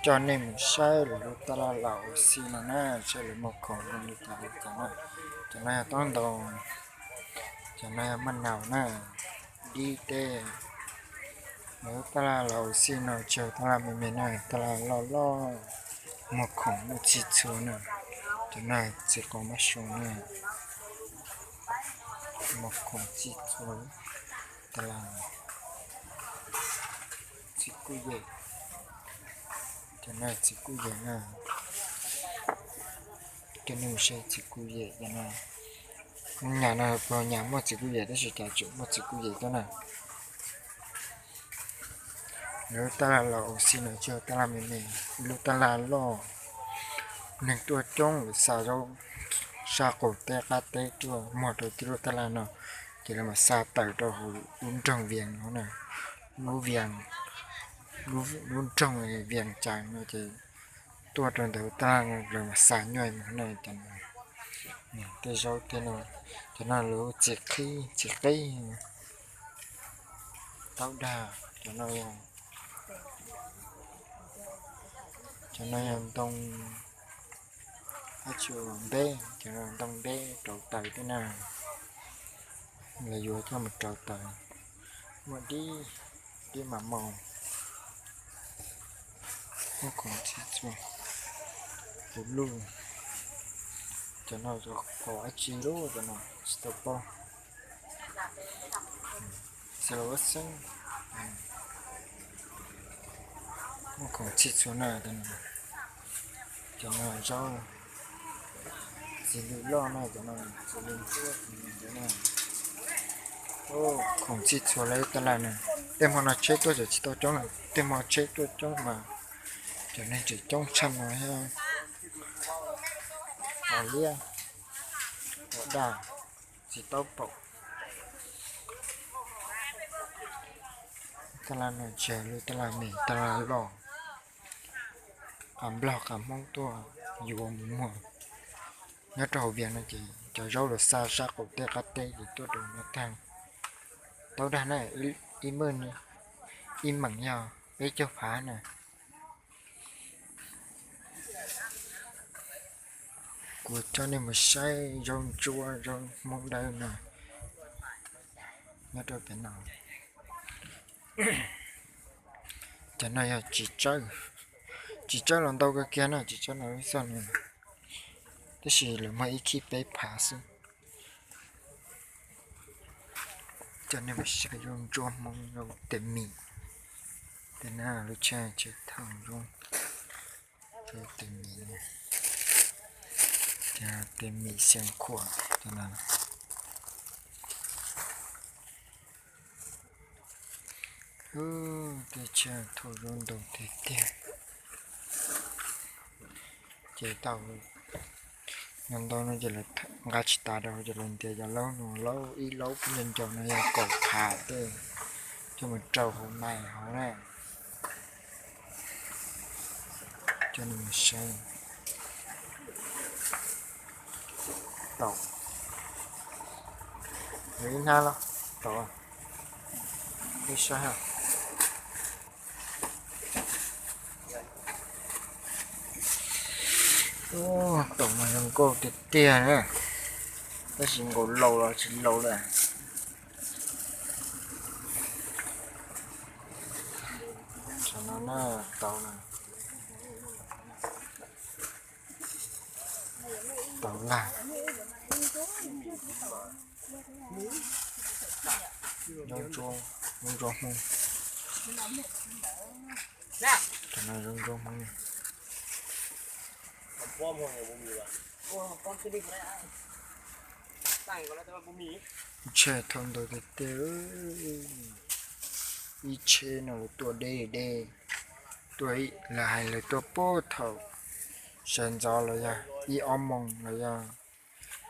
Coj nej mus saib lawv lub tab laj laus ua si no na, saib lawv muag khoom zoo li cas li cas na. Cov no yog taub ntoo, cov no yog maj naus na, dib tej. Lawv lub tab laj laus ua si no tsis yog tab laj me me na, tab laj loj loj, muag khoom muaj txhij txhua na. Cov no txiv qos mab soo na, muag khoom txhij txhua. Tab laj txiv kuj yem, cov no txiv kuj yem na. Coj nej mus saib txiv kuj yem cov no. Hmoob nyas no puas nyas muaj txiv kuj yem tab sis cas tseem muaj txiv kuj yem tuaj na. Lawv lub tab laj laus ua si no tsis yog tab laj me me, ib lub tab laj loj. Neeg tuaj coob lawv xa zaub sab qaum teb qab teb tuaj muag rau tib lub tab laj no, ces lawv mam xa tawm rau hauv lub nroog Vias no na. Lub Vias, lub nroog Vias Cas no ces tuaj rau ntawm tab laj no lawv mam xa nyuaj mus na. Cov no tej zaub tej no, cov no lawv txiv qib, txiv qib, taub dag. Cov no yog, cov no yog ntoo, ab tsu, npeb, cov no ntoo npeb rauv taws tej na. Lawv yuav coj mus rauv taws, muaj dib, dib mas maus, muaj khoom txhij txhua, puv luj. Cov no yog khoom dab tsi lub, cov no tsis tau paub. Txiv laus xeeb, muaj khoom txhij txhua na. Cov no zaub, txiv lws loj na, cov no txiv lws ntsuab, cov no khoom txhij txhua lawv tab laj na. Tej hmo no tsheb tuaj tseem tsis tau coob na, tej hmo tsheb tuaj coob mas cov neeg tseem coob tshaj no thiab. Os liab, os daj, txiv taub paum. Tab laj no tsis yog lub tab laj me, tab laj loj, qas nplog qas hmoob tuaj yuav mus muag. Nyob rau hauv Vias no ces cov zaub lawv xa sab qaum teb qab teb ces tuaj rau no tag. Taub dag na, ib meem, ib meem yog peb caug phav na. Kuv coj nej mus saib zaub ntsuab zaub hmoob dawb no nyob rau pem no. Cov no yog txiv tsawb, txiv tsawb los ntau kawg kiag na, txiv tsawb no ib txoj no, tab sis lawv muag ib khib peb phav xwb. Coj nej mus saib zaub ntsuab hmoob, zaub tes mis, tej na lub tsheb tsheb thauj zaub, tes mis, tes mis xia khuam cov no. Tej tsheb thauj zaub ntau tiag tiag. Ces tau no ntau no ces lawv nqa tsis tas rau ces lawv ntiav cov laub no, laub ib laub nco nco no yog kaum phav tej, coj mus rau hauv nais hauv na. Coj nej mus saib. Tau, ib hnab los tau, ib saib. Tau mas zoo nkauj tiag tiag na, tab sis nkaus laus los tsis laus lawm. Tam no na, tau na, tau lag, zoo ntsuab Hmoob. Tam no zoo ntsuab Hmoob. Tsheb thauj ntau tiag tiag, ib tsheb no lawv tuaj deb deb, tuaj lawv hais lawv tuaj puag thaum sawv ntxov los yog ib ob moos los yog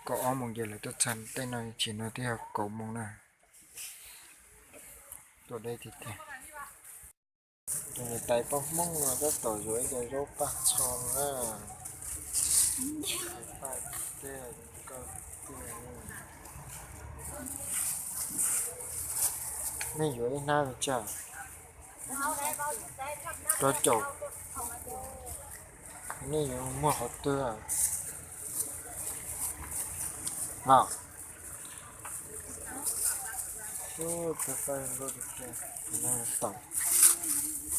kaum ob moos ces lawv tuaj txog tej no, tsis no twb yog kaum moos na. Tuaj deb tiag tiag. Tus niam tais poj Hmoob no tab tom yuav ib co zaub paj txho na. Paj tiag, nkauj tiag. Nej yuav ib hnab li cas? Rau caum, nej yuav muag qhov twg? Los,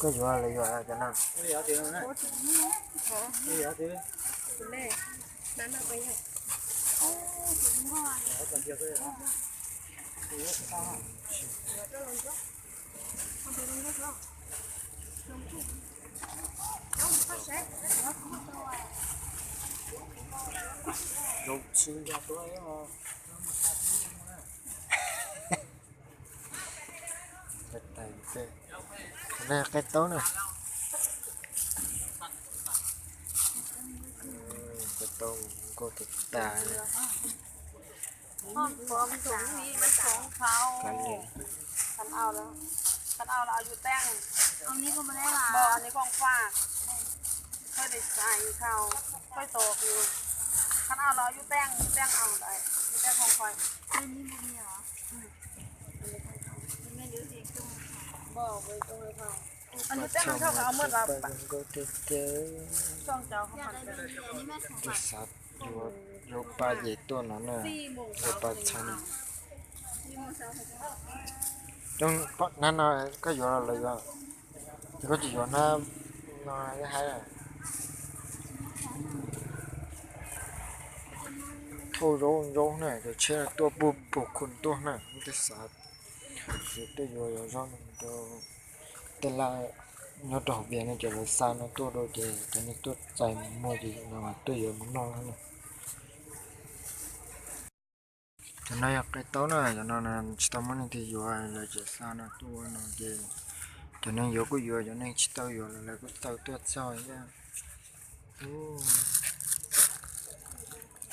koj yuav los yuav cov no. Qe taub na, qe taub nkauj tag tag. Nkauj tiag tiag. Tus xav yuav zaub paj ces tuaj no na, zaub paj txhab no. Cov hnab no koj yuav los yuav, ces koj tsis yuav hnab no thiab hais. Thauj zaub zaub na, cov tsheb tuaj puag puag khu tuaj na, tej xav yuav tuaj yuav zaub no rau tej laj nyob rau hauv Vias no, ces lawv xa no tuaj rau ces cov neeg tuaj txais mus muag ces lawv mam tuaj yuav mus noj na. Cov no yog qe taub na, cov no tsis tau muaj leej twg yuav, lawv tseem xa no tuaj ua no ces cov neeg yuav kuj yuav, cov neeg tsis tau yuav los lawv kuj tau tuaj txog thiab.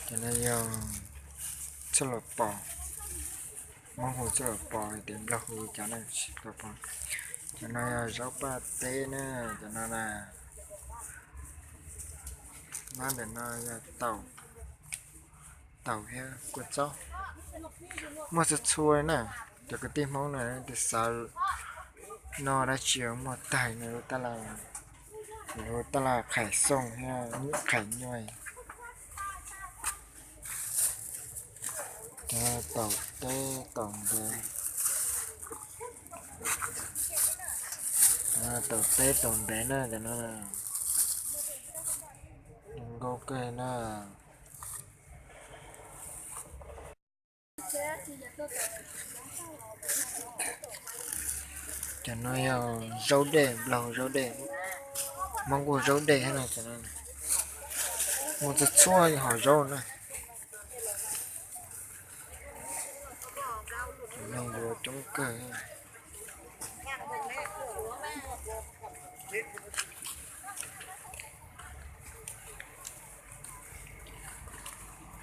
Cov no yog txoj los pos, Hmoob hu txoj los pos, tias Nplog hu cas no tsis tau pom. Cov no yog zaub paj teb na, cov no na, nab ntawm no yog taum, taum thiab kua txob, muaj txhua txhua li na. Cov kwv tij Hmoob na, tus xav noj dab tsi muaj tag no, tab laj, tab laj qhaim xooj thiab qhaim nyuj. Cov taum teb taum ntev, taum teb taum ntev na, cov no nkauj kawg na. Cov no yog zaub dej, Nplog zaub dej, Hmoob kuj zaub dej thiab no, cov no muaj txhua txhua hom zaub na. Neeg yuav coob kawg.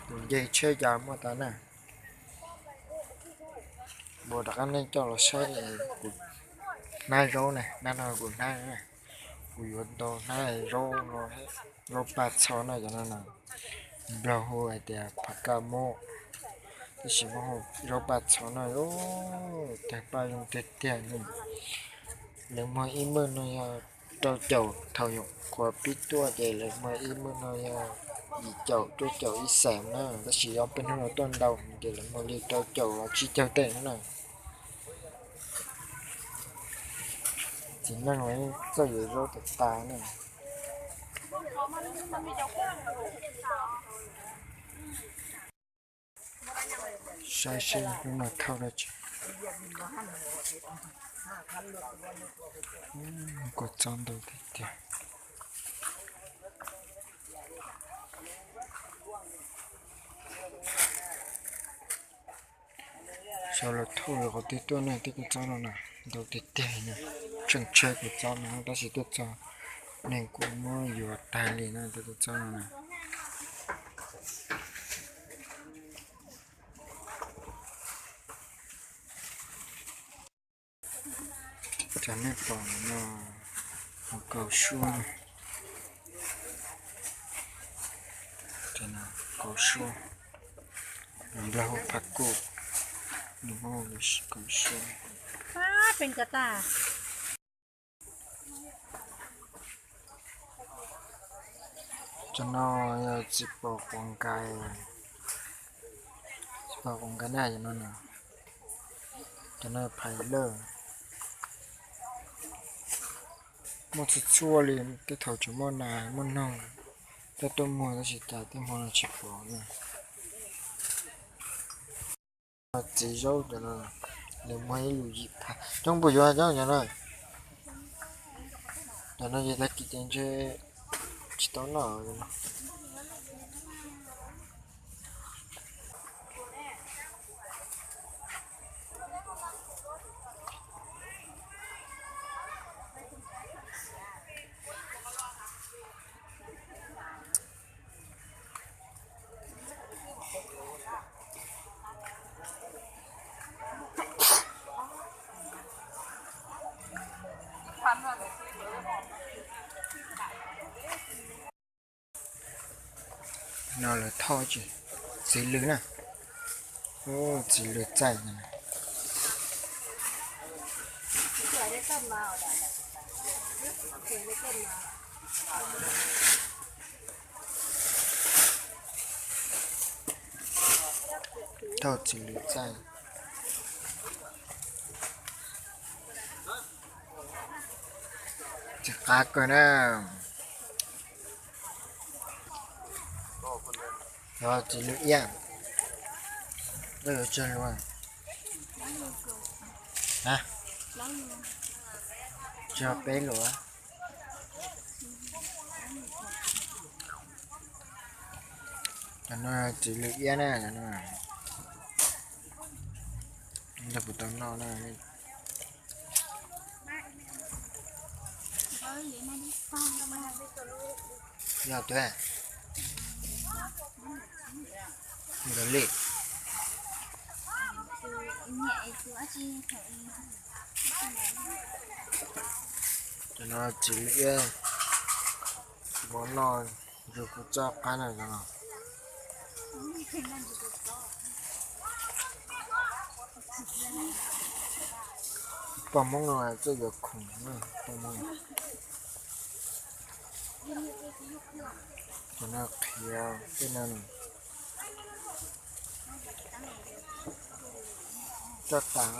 Tus nce tsheb cas muaj tas na. Npua rov qab nej coj los saib kuv hnab zaub na, hnab no kuv hnab na. Kuv yuav ntau hnab zaub no, zaub paj txho na, cov no na. Nplog hu hais tias phav kaj mub, tab sis Hmoob hu zaub paj txho na. Tawg paj zoo tiag tiag. Lawv muag ib mwj no yog rau caum, thaum nyuam qhuav pib tuaj ces lawv muag ib mwj no yog yim caum cuaj caum ib xees na, tab sis ob peb hnub no tuaj ntau ces lawv muag li rau caum los tsib caug tej no na. Txiv neej los txawj yuav zaub tas tas na. Saib seb lub no thauj dab tsi. Kua txob ntau tiag tiag. Sawv los thauj los qhov twg tuaj ne, tej kua txob no na, ntau tiag tiag na. Tsheej tsheb kua txob no tab sis tuaj txog neeg kuj muab yuav tag li na, tej kua txob no na. Cov nej pom no, kaus suab, kaus suab, Nplog hu phav kuj, Hmoob hu kaus suab. Cov no yog txiv pos quav nkais, txiv pos quav nkais na, cov no, cov no phais lawj. Muaj txhua txhua li, tej thaum tseem muaj nas muaj noog, tej tuaj muag tab sis cas tej hmo no tsis pom na. Txiv zaub cov no, nws muag ib lus yim phav. Coob puas yuav coob cov no? Cov no yog tag kis ces ntshe tsis tau noj. No lawv thauj txiv lws na. Txiv lws txaij. Thauj txiv lws txaij. Txiv qav kawg na. Txiv lws iab, lawv yuav tsawg luas? Tsawg peb luas. Cov no txiv lws iab na, cov no. Ntawd kuv tau noj na. Yog tuaj. Nkawd li. Cov no txiv lws iab, mov noj, yus kuv txoj qab na cov no. Poj Hmoob no txawj yuav khoom na, poj Hmoob. Cov no qhiav tej no. Coj tas.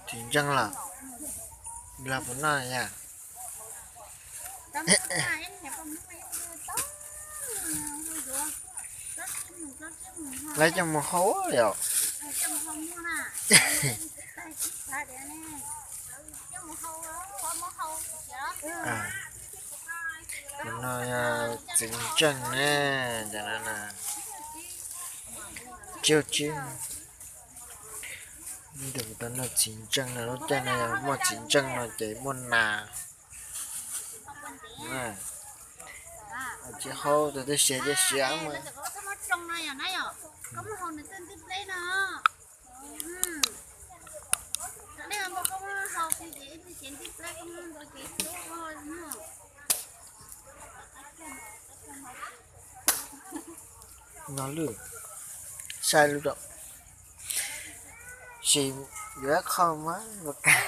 Txiv ntseej lawm, nplog puas noj yam? Lawv coj mus hau yom. Cov no yog txiv ntseej ne, cov no na. Tsiaj tsib. Tus tau noj txiv ntseej no, lub caij no yog muaj txiv ntseej no ces muaj nas. Tsis haub, tus twg siav ces siav mas. No lwj, sai lub rau, sis yuav qhov mas ua kag.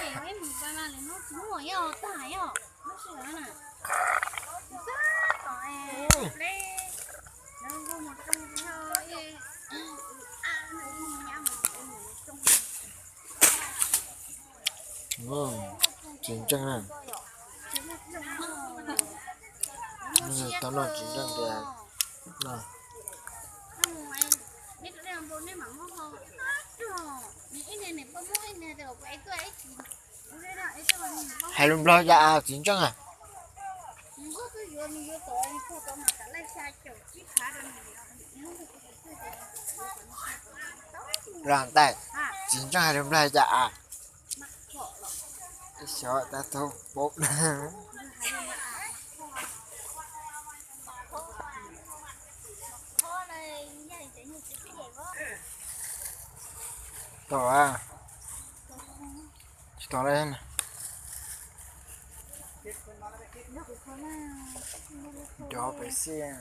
Txiv ntseej na. Tau noj txiv ntseej tias no. Hais lus Nplog cas txiv ntseej a? Los ntais, txiv ntseej hais lus Nplog cas a? Xyov tab tug paub. Tau a, tsis tau lawm. Cov pes xij.